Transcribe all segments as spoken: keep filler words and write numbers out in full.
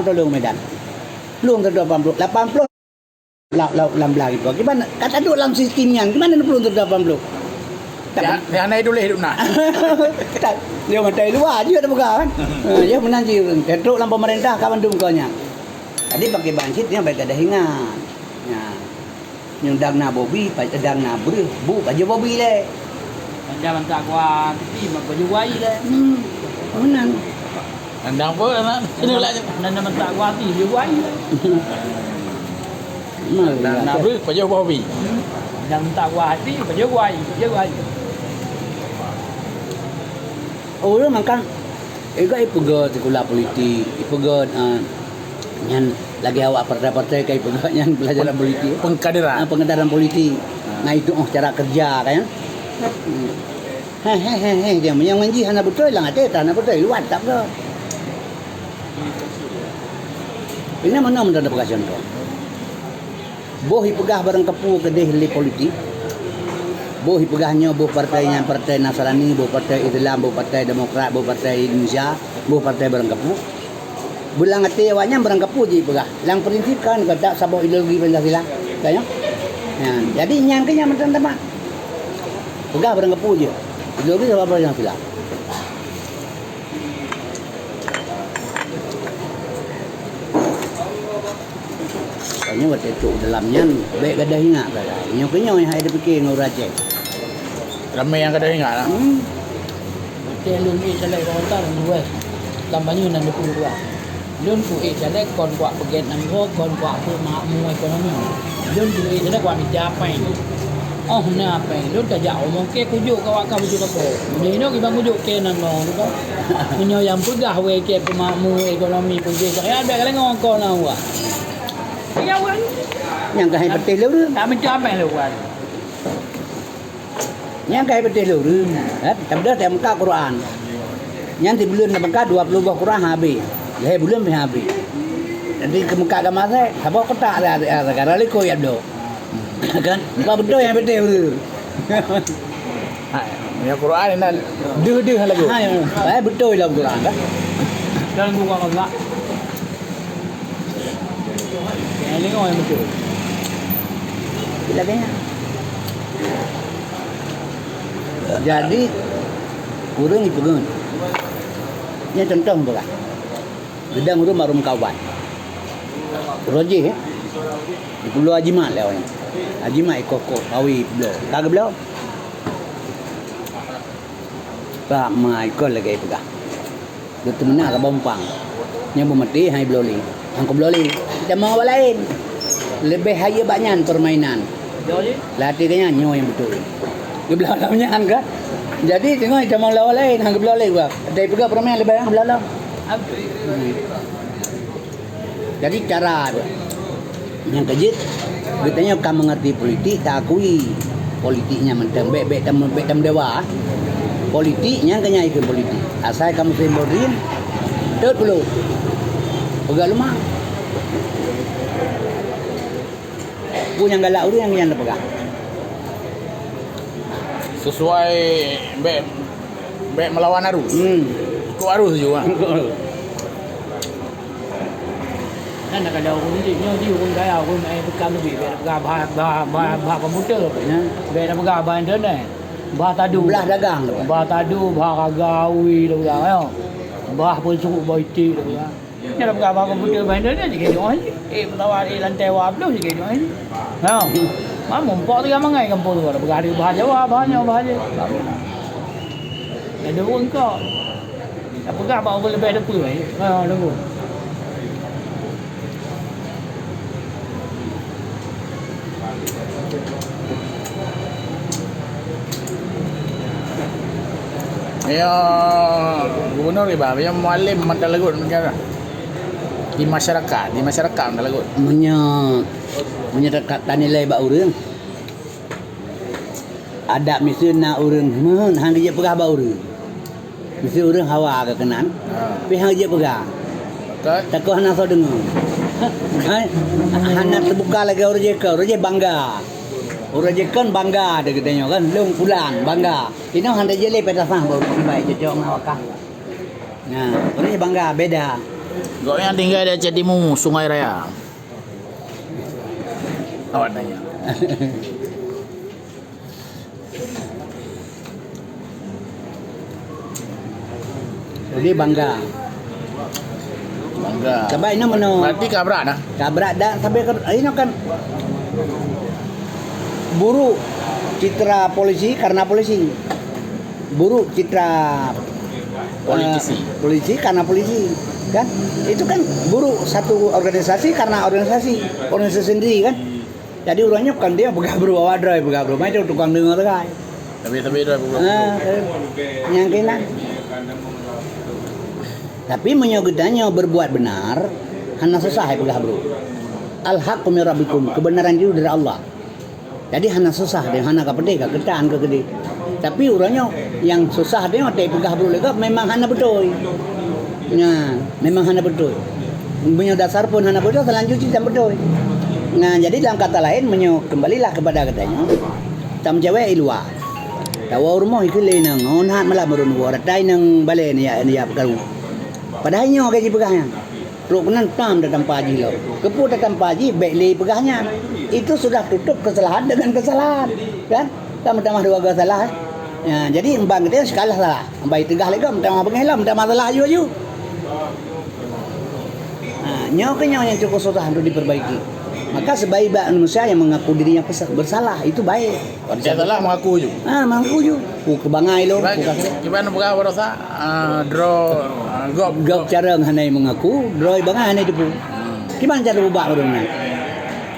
Tolong Medan. Plueng seratus lapan puluh, lapan puluh lam, lam, lam belah gitu. Gimana? Kata duduk lam sistem nyan, gimana plueng seratus lapan puluh? Tak Ya, ya, hana tuléh duduk na. Tak, dia mata luar je dah pegang kan. Ha, ya, meunan je. Dia trok lam pemerintah, ka mandum kau nya. Jadi pakai bansit, dia baik ada ingat. Ya. Nyang dang na bobi, pa-, dang na breuh, bu pajoh bobi lé. Anda bantak kuah pipi, ma-, pajoh kuah ie lé. Hmm, meunan. Anda apa, anak? Sini lah. Anda bantak kuah pipi, pajoh kuah ie lé. Nah, Anda na breuh, pajoh bobi. Anda bantak kuah pipi, pajoh kuah ie, pajoh kuah ie. Ureueng makan, eh, ka ipeugöt sikula politik, ipeugöt, ah, nyan lagèe awak partai-partai ka ipeugöt nyan pelajaran politik. Pengkaderan. Ah, pengkaderan politik. Ah. Nah, itu, oh, cara kerja, kan, ya? Hmm. He, he, he, he, dia nyang manjih hana beutôi, lam até tak hana beutôi, luar tak beutôi. Ini mana menurut peukasih tu? Boh ipeugah barang kapeue keudeh lé politik. Boh ipeugah nyoe, boh partai nyan partai Nasrani, boh partai Islam, boh partai Demokrat, boh partai Indonesia, boh partai barang kapeue. Beulang até awaknyan barang kapeue jih ipeugah. Lam prinsip kan kata saboh ideologi Pancasila. Kan, ya? Ya, jadi nyan keuh nyan mantong teuma. Peugah barang kapeue jih. Ideologi saboh Pancasila. Nyoe watèe trok dalam nyan, bèk gadôh ingat sagai. Nyoe keuh nyoe hai tapike ngon ureueng Aceh. Ramé nyang gadôh ingat lah. Hmm. Watèe lôn ék caleg Gorontalo dua, lam banyu nan dukung dua. Lôn ku ék caleg kon kuat peugét nanggroe, kon kuat peumakmu ekonomi. Lôn ku ék caleg kuat mita péng. Oh, na péng lôn tajak rumoh kèe kujok ka awak ka bujur lakoe. Meunyoe inoe kiban kujok kèe nan ngon tu ka. Meunyoe nyang peugah wèe kèe peumakmu ekonomi peugah, ya bèk kaleng ngon kon na wah. Ya wah. Nyang ka hai peuteh lôn. Tak mita péng lôn wah. Nyang ka hai peuteh lôn. Ha, tabeudoh teuka Quran. Nyan sibuleuen na meukat dua ploh boh Quran habéh. Lhèe buleuen pih habéh. Jadi keu meukat gama sèe, saboh kotak dah, dah, dah, dah, dah, dah, dah, dah, dah, dah, Kan? Bukan beutôi nyang beutôi tu. Hai, ya Quran ni deuh-deuh lagu. Hai, eh, beutôi lah Quran kan? Dan gua agak. Yang ni orang betul. Bila kena. Jadi, kurang dipegang. Ni contoh bukan. Geudang ureueng mak rumoh kawan. Uroe jih, eh. Di Pulo Haji Mat lé awaknyan. Haji Mat ikoh-koh, sawi peubloe. Ka geubloe? Bak ma ikoh lagèe peugah. Geuteumeunak saboh umpang. Nyang beumaté hai bloe lé. Nyang keubloe lé. Tamong awak laén. Leubeh hayeue bak nyan peurmainan. Lati keu nyan nyoe nyang beutôi. Geubloe lom nyan ka. Jadi teungoh tamong lawan laén, han geubloe lé gua. Dai peugah peurmainan leubeh han geubloe lom. Hmm. Jadi cara nyang keujeuet, geutanyoe ka meungerti politik, ta akui politik nyan mantong. Bèk, bèk tam-, bèk tameudewa. Politik nyan keuh nyan ikheun politik. Asai ka musém bodrin, tot peulo. Peugah luma. Peue nyang galak ureueng nyang, nyang tapeugah. Sesuai bèk, bèk meulawan arus. Hmm. Ikut arus ju, ah. Kan nak ada ureueng ni, nyoe di ureueng kaya, ureueng main bekam lebih, bèk peugah bah, bah, bah, bah komputer. Ya. Bèk nak peugah bah internet. Bah tadu. Belah dagang tu. Bah tadu, bah raga awi tu peugah, ya. Bah pun suruh bah itik tu peugah. Nyan dah peugah bak komputer bak Indonesia, jih keunoe jih. Eh, pesawat, eh, lantai dua puluh jih keunoe jih. Ha. Mamu mpok teuga mangai kampung tu, dah peugah di bah Jawa, bah nyoe, bah jih. Dah dua engkau. Dah peugah bak ureueng leubeh dua puluh, eh. Ha, tunggu. Ya, gubernur iba, ya mualem mata lagut negara. Di masyarakat, di masyarakat mata lagut. Meunyoe, meunyoe takat tanilai bak ureueng, adak miseue na ureueng meuheuet han geujeuet peugah bak ureueng. Miseue ureueng hawa keu keunan, ha, pih han jeuet peugah. Betul. Takot hana soe deungoe. Hai, hana teubuka lagèe ureueng jih keu, ureueng jih bangga. Ureueng jih kon bangga di geutanyoe kan, lôn pulan bangga. Inoe han jeuet lé pih tasah baru tiba cocok ngon wakah. Nah, ureueng jih bangga, beda. Gobnyan tinggai di Aceh Timu, Sungai Raya. Awak tanya. Jadi bangga. Bangga. Sebab inoe meunoe. Berarti kabrak dah. Kabrak dah, tapi inoe kan buruk citra polisi karena polisi. Buruk citra, politisi, eh, polisi karena polisi, kan? Itu kan buruk satu organisasi karena organisasi, organisasi sendiri, kan? Jadi urang nyoe kan dia peugah bro, awak droe peugah bro, macam tukang deungoe sagai. Tapi, tapi droe peugah bro. Ah, eh, nyang kena. Tapi meunyoe geutanyoe berbuat benar, hana susah peugah bro. Al-haqqu min rabbikum, kebenaran itu dari Allah. Jadi hana susah deh, hana ka pedeh, ka keutan, ka keudeh. Tapi uroe nyoe nyang susah deh, watèe peugah bro lé gob memang hana beutôi. Nah, memang hana beutôi. Meunyoe dasar pun hana beutôi, selanjutnya tan beutôi. Nah, jadi dalam kata lain, meunyoe kembalilah kepada geutanyoe, tameucewek i luwa. Tawoe u rumoh ikheun lé inong, oh, nyan malam ureueng woe, rata inong balèe nyan, ya, ya, peukaru. Padahai nyoe ka jipeugah nyan. Trok keunan tam tatampa jih lom. Keupeue tatampa jih, bèk lé peugah nyan. Itu sudah tutup kesalahan dengan kesalahan, kan? Kan meutamah dua geuh salah, eh? Ya, jadi ban geutanyoe sikalah salah. Ban teugah lé gob, meutamah beungèh lom, meutamah salah aju-aju. Ha, nyoe keuh nyoe nyang cukup susah untuk diperbaiki. Maka sebaik-baik manusia yang mengaku dirinya pes-, bersalah, itu baik. Kalau salah, mengaku ju. Ah, mengaku ju. Ku keubangai lôn, ku kaseh. Kiban peugah baroesa, ah, droe, ah, gob. Gob carông hana mengaku, droe bangai hana teupeu. Hmm. Kiban cara ubak ureueng nyan?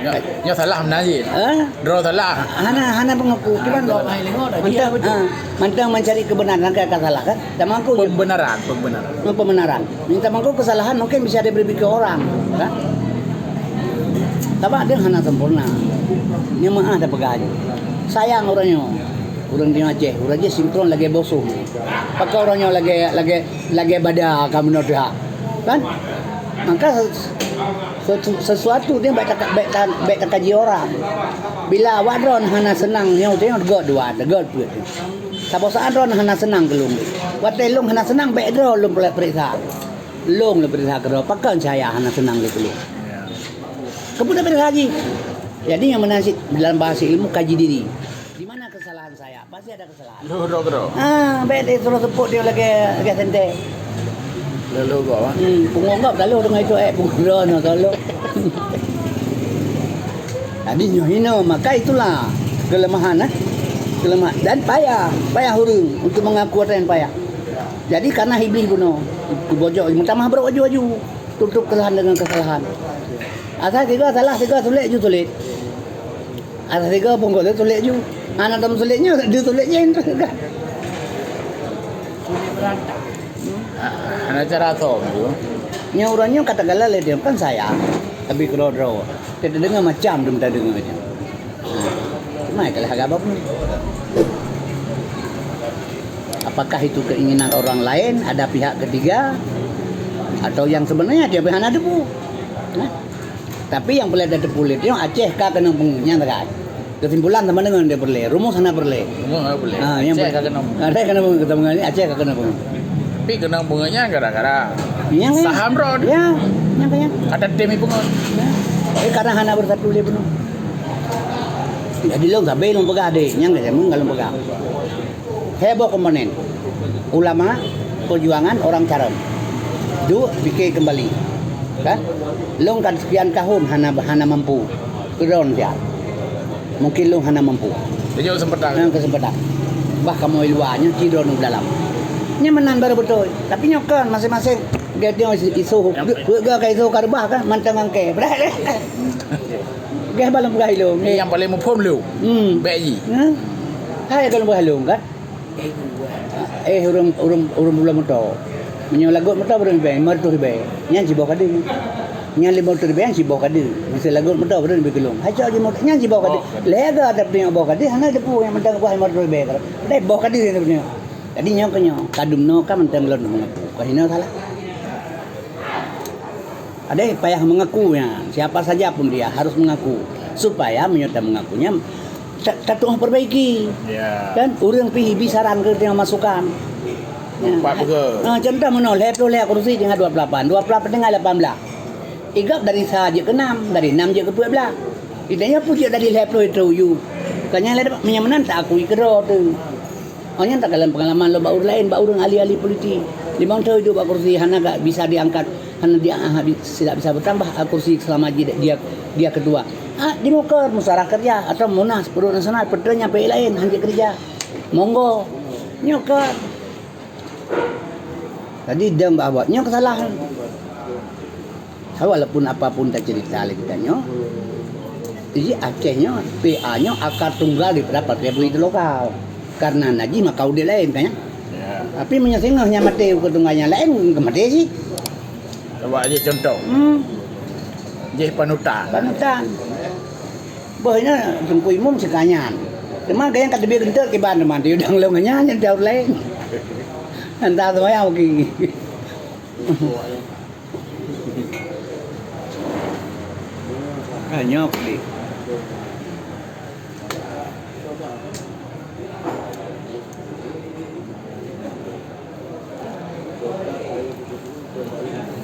Nyoe, nyoe salah meunan jih. Hah? Droe salah. Hana, hana mengaku. Kiban gob. Ah, mantong, ah, mantong mencari kebenaran, kan, ka salah, kan? Tameuaku ju. Pembenaran, pembenaran. Pembenaran. Minta mengaku kesalahan mungkin bisa diberi ke orang, kan? Tapi dia hana sempurna. Nyoe meu'ah tapeugah ju. Sayang ureueng nyoe. Ureueng di Aceh, ureueng Aceh sinkron lagèe bosoh. Pakon ureueng nyoe lagèe, lagèe, lagèe bada ka meunoe teuh. Kan? Maka ses-, ses-, sesuatu dia bèk taka-, bèk ta-, bèk takaji orang. Bila awak droen hana seunang nyoe, teuh nyoe teugok dua, teugok peuet. Saboh saat droen hana seunang keu lôn. Watèe lôn hana seunang, bèk droe lôn peuriksa. Lôn lôn peuriksa keudroe, pakon saya hana seunang lé keu lôn. Ya. Keupeue tapeuriksa jih? Jadi nyang meunan cit dalam bahasa ilmu kaji diri. Di mana kesalahan saya? Pasti ada kesalahan. Lôn droe keudroe. Ah, bèk deh suruh seupôt dia lagèe, lagèe sentée. Lôn, lôn gob, ah. Hmm, punggong gob ka lhôh deungon itu, eh, punggong droe nyoe ka lhôh. Jadi nyoe hinoe, maka itulah kelemahan, eh. Kelemahan. Dan payah, payah ureueng untuk mengaku ata nyang payah. Jadi karena Iblih bunoe, geubojok, meutamah brok aju-aju, tutup kesalahan dengan kesalahan. Asai sigoe salah, sigoe sulet ju sulet. Asai sigoe punggong sulet ju. Hana tom sulet nyoe, di sulet nyan. Hana cara tom ju. Nyoe ureueng nyoe kata gala lé dia, kan saya. Tapi keudroe-droe. Kita dengar macam tu, kita dengar macam. Cuma itulah agama pun. Apakah itu keinginan orang lain, ada pihak ketiga, atau yang sebenarnya dia pih hana teupeu? Nah, tapi yang peureulèe tateupeue lé, teuh Aceh ka keunong peungeut, nyan sagai. Kesimpulan sama dengan dia peureulèe, rumus hana peureulèe. Rumus hana peureulèe. Ah, yang Aceh per-, ka keunong peungeut. Aceh ka keunong peungeut, Aceh ka keunong peungeut. Tapi keunong peungeut nyan gara-gara saham droe. Ya, nyan ka nyan. Ada tim peungeut. Ya. Eh, karena hana bersatu lé bunoe. Jadi lôn sabe lôn peugah deh, nyang ka jameun ka lôn peugah. Heboh komponen. Ulama, perjuangan, orang carông. Duek pikir kembali. Kan? Lôn kan sekian tahun hana, hana mampu. Keudroe siat. Mungkin lôn hana mampu. Tujoh kesempatan. Nyan kesempatan. Bah kamoe luwa nyan, ci droeneuh dalam. Nyan meunan baru beutôi. Tapi nyoe kan masing-masing. Gèt nyoe isu, isu, ka isu ka reubah kan, mantong angke. Gèt balong peugah ilôn. Nyang paléng muphom lôn. Hmm. Bèk ji. Nah. Hai ka lôn peugah ilôn kan. Eh, ureueng, ureueng, ureueng bulan moto. Meunyoe lagot moto ureueng ribèe, lima ratus ribèe. Nyan siboh kadeuh. Nyan lima ratus ribèe nyan siboh kadeuh. Miseu lagot moto ureueng ribèe keulong. Hai cok ji moto, nyan siboh kadeuh. Lhèe go ada peuneuk boh kadeuh, hana teupeu nyang mantong boh lima ratus ribèe. Deh boh kadeuh nyan peuneuk. Jadi nyoe keu nyoe, kadum noe ka mantong lôn meungaku. Ka hinoe salah. Ada payah mengaku nyan, siapa saja pun dia harus mengaku. Supaya meunyoe ta mengaku nyan, ta-, tatu'oh perbaiki. Ya. Kan? Ureueng pih bi saran keu teuh masukan. Empat puluh. Ha, contoh meunoe, lhèe ploh lhèe kursi tinggai dua puluh lapan, dua puluh lapan tinggai lapan belas. Igop dari sa jeuet keu nam, dari nam jeuet keu peuet belas. Idéh nyoe peue jeuet dari lhèe ploh itu yue. Ka nyan lé, meunyoe meunan ta akui keudroe teuh. Oh, nyan takalon peungalaman lôn bak ureueng laén, bak ureueng ahli-ahli politik. Limong thôn duek bak kursi, hana ka bisa diangkat, hana dia, ah, bi-, tidak bisa bertambah, ah, kursi selama ji-, dia, dia ketua. Ah, Demokrat, Musyawarah Kerja atau Munas, Perut Nasional, peue nyang pih laén, hana keureuja. Monggo. Nyoe ka. Jadi, dong bak awak nyoe kesalahan. Walaupun apapun tacerita lé geutanyoe, jadi Aceh nyoe, P A nyoe akar tunggal daripada partai politik lokal. Karena na jih maka udeb laén kan, ya? Ya. Tapi meunyoe singoh nyang maté ukeue tunggal nyang laén, ka maté cit. Coba jih contoh. Hmm. Jih panutan. Panutan. Boh nyoe Teungku Imum sikanyan. Cuma gaya ka teubiet geunteuk kiban teuma, di udang lôn nyan, nyan jauh laén. Entah tu yang oke. Ka nyoe keubiet.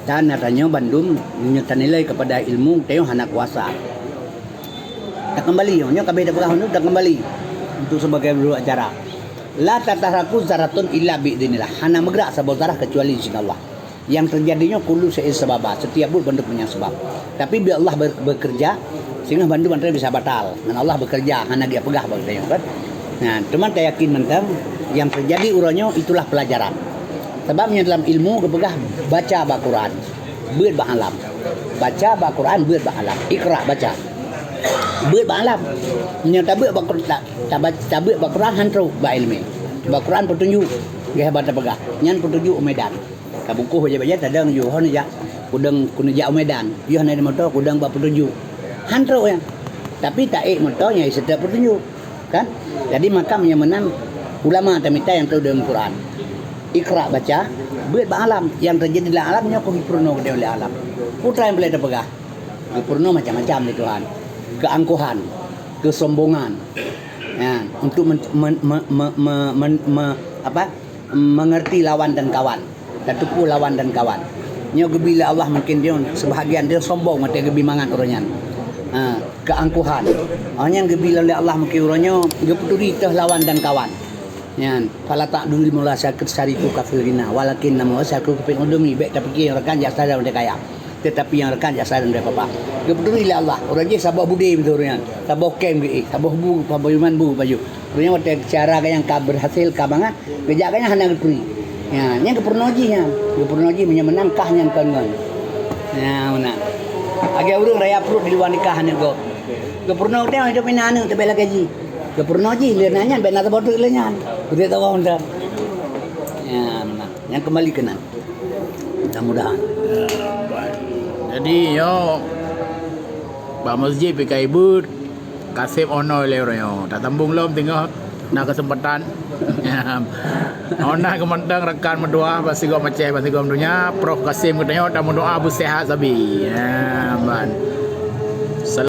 Dan na tanyoe bandum, meunyoe tanilai kepada ilmu, tanyoe hana kuasa. Takeumbali, nyoe ka abéh tapeugah nyoe, takeumbali untuk sebagai dulu acara. La tataharaku zarratun illa bi idznillah. Hana meugrak saboh zarah kecuali izin Allah. Yang terjadi nyoe kullu syai'in sababa, setiap buet bandum punya sebab. Tapi bila Allah ber-, bekerja, sehingga bandum antara bisa batal. Ngon Allah bekerja, hana dia peugah bak geutanyoe kan. Nah, teuma tayakin mantong yang terjadi uroe nyoe itulah pelajaran. Sebab nyoe dalam ilmu geupeugah baca bak Quran, beuet bak alam. Baca bak Quran, beuet bak alam. Iqra, baca. Beuet bak alam. Nyoe tabeuet bak Qur-, ta-, taba-, tabeuet bak Quran han trok bak ilmu. Bak Quran petunjuk. Geuh ban tapeugah. Nyan petunjuk u Medan. Ka bungkôh bajèe-bajèe tadong yôh, hana jak kudong keuneuk jak u Medan. Yôh na di moto kudong bak petunjuk. Han trok nyan. Tapi taék moto nyang siteuk petunjuk. Kan? Jadi maka meunyoe meunan ulama tamita nyang trok deungon Quran. Iqra baca, beuet bak alam. Nyang teujadi lam alam nyoe keuh jipeurunoe keudéh lé alam. Peue nyang peureulèe tapeugah? Geupeurunoe macam-macam lé Tuhan. Keuangkuhan, keusombongan. Ya, untuk men-, men-, me-, me-, men-, me-, me-, apa? Mengerti lawan dan kawan. Tateupeue lawan dan kawan. Nyoe geubi lé Allah mungkin dia, sebahagian dia sombong watèe geubi mangat uroe nyan. Ha, keuangkuhan. Oh, nyang geubi lé Allah mungkin uroe nyoe geupeuturi teuh lawan dan kawan. Nyan, fala ta'dul mula sakit sariku kafirina, walakin nama sakit kuping udumi, bèk tapiké nyang rakan jak sadar watèe kaya. Tetapi nyang rakan jak sadar watèe papa. Geupeuturi lé Allah, uroe jih saboh budé beutôi nyan, saboh kém geuéh, saboh bu, saboh iman bu baju. Uroe nyan watèe cara nyang ka berhasil ka mangat, geujak gobnyan hana geuturi. Nyan, nyan geupeurunoe jih nyan. Geupeurunoe jih meunyoe meunan kah nyan kon ngon. Nyan meunan. Lagèe ureueng raya pruet di luwa nikah aneuk gob. Geupeurunoe teuh, hidup ina aneuk teuh bèk lagèe jih. Geupeurunoe jih lé na nyan bèk na saboh treuk lé nyan. Beutôi tawoe mantong. Nyan meunan. Nyan keumbali keunan. Mudah-mudahan. Jadi, nyoe bak masjid pih ka ibeuet. Kaseb onoe lé uroe nyoe. Tatambong lom teungoh na keuseumpatan. Onan keumantong rakan meudoa bak sigom Aceh, bak sigom donya, Prof Kasim geutanyoe tameudoa beuseuhat sabe. Ya, ban.